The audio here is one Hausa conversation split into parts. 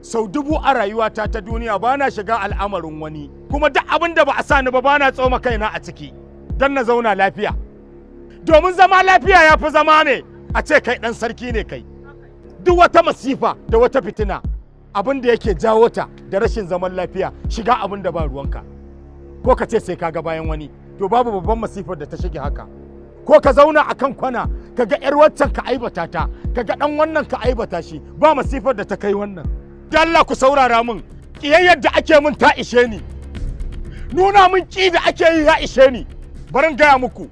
Sau dubu a rayuwata ta duniya ba na shiga al'amarin wani, kuma duk abin da ba a sa ni ba, ba na tsoma kaina a ciki don na zauna lafiya. Domin zama lafiya ya fi zama ne a ce kai ɗan sarki ne kai. Duk wata masifa da wata fitina, abin da yake jawo ta da rashin zaman lafiya, shiga abin da ba ruwanka, ko ka ce sai ka ga bayan wani, to babu babban masifar da ta shige haka. Ko ka zauna a kan kwana, ka ga 'yar waccan ka aibata ta, ka ga ɗan wannan ka aibata shi, ba masifar da ta kai wannan. Allah, ku saurara min. Ƙiyayyar da ake min ta ishe ni, nuna min ƙi da ake yi ya ishe ni. Bari in gaya muku,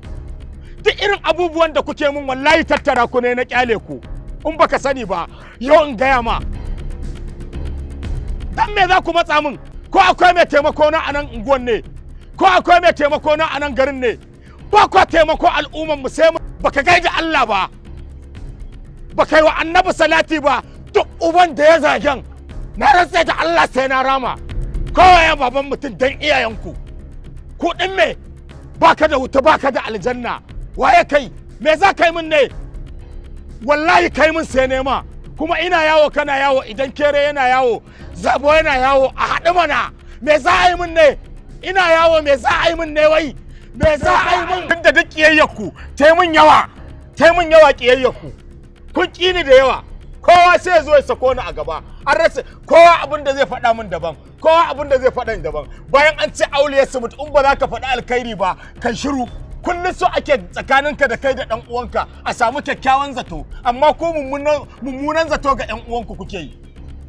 duk irin abubuwan da kuke min, wallahi tattara ku ne na kyale ku. In baka sani ba, yau in gaya ma. Dan me za ku matsa min? Ko akwai mai taimako na a nan unguwan ne? Ko akwai mai taimako na a nan garin ne? Ba kwa taimako al'umman mu, sai baka gaida Allah ba, baka yi wa Annabi salati ba. Duk uban da ya zagen, na rantse da Allah sai na rama. Kowa ya baban mutum dan iyayenku. Ku din me? Baka da wuta, baka da aljanna. Waye kai? Me za ka yi min ne? Wallahi kai min sai nema. Kuma ina yawo, kana yawo, idan kere yana yawo, zabo yana yawo, a haɗu mana. Me za a yi min ne? Ina yawo, me za a yi min ne? Wai me za a yi min? Da duk ƙiyayyarku ta min yawa, ta min yawa ƙiyayyarku. Kun ƙi ni da yawa. Kowa sai ya zo ya sako ni a gaba. An rasa kowa abin da zai faɗa min daban, kowa abin da zai faɗa daban. Bayan an ce auliya su mutu, in ba za ka faɗi alkhairi ba, kan shiru. Kullum so ake tsakaninka da kai da ɗan uwanka a samu kyakkyawan zato, amma ko mummunan zato ga ɗan uwanku kuke yi.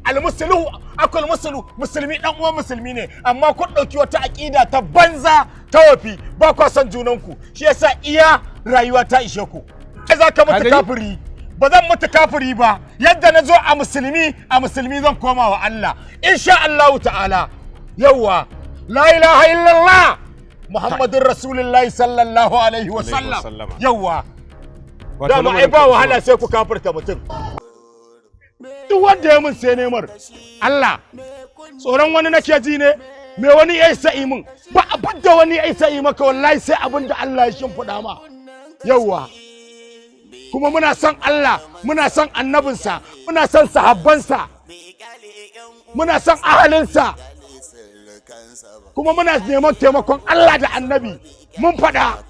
Almuslimu akhul muslim, musulmi dan uwan musulmi ne, amma kun ɗauki wata aƙida ta banza ta wafi, ba kwa son junanku. Shi yasa iya rayuwa ta ishe ku. Kai za ka mutu kafiri? Ba zan mutu kafiri ba. Yadda na zo a musulmi, a musulmi zan koma wa Allah, insha Allahu ta'ala. Yawwa, la ilaha illallah, Muhammadun Rasulullahi sallallahu alaihi wa sallam. Yawwa, dama ai ba wahala, sai ku kafirta mutum. Duk wanda ya mun sai nemar Allah. Tsoron wani nake ji ne? Me wani ya isa min? Ba abin da wani ya isa yi maka, wallahi sai abin da Allah ya shimfiɗa ma. Yawwa, kuma muna son Allah, muna son annabinsa, muna son sahabbansa, muna son ahalinsa, kuma muna neman taimakon Allah da Annabi. Mun faɗa.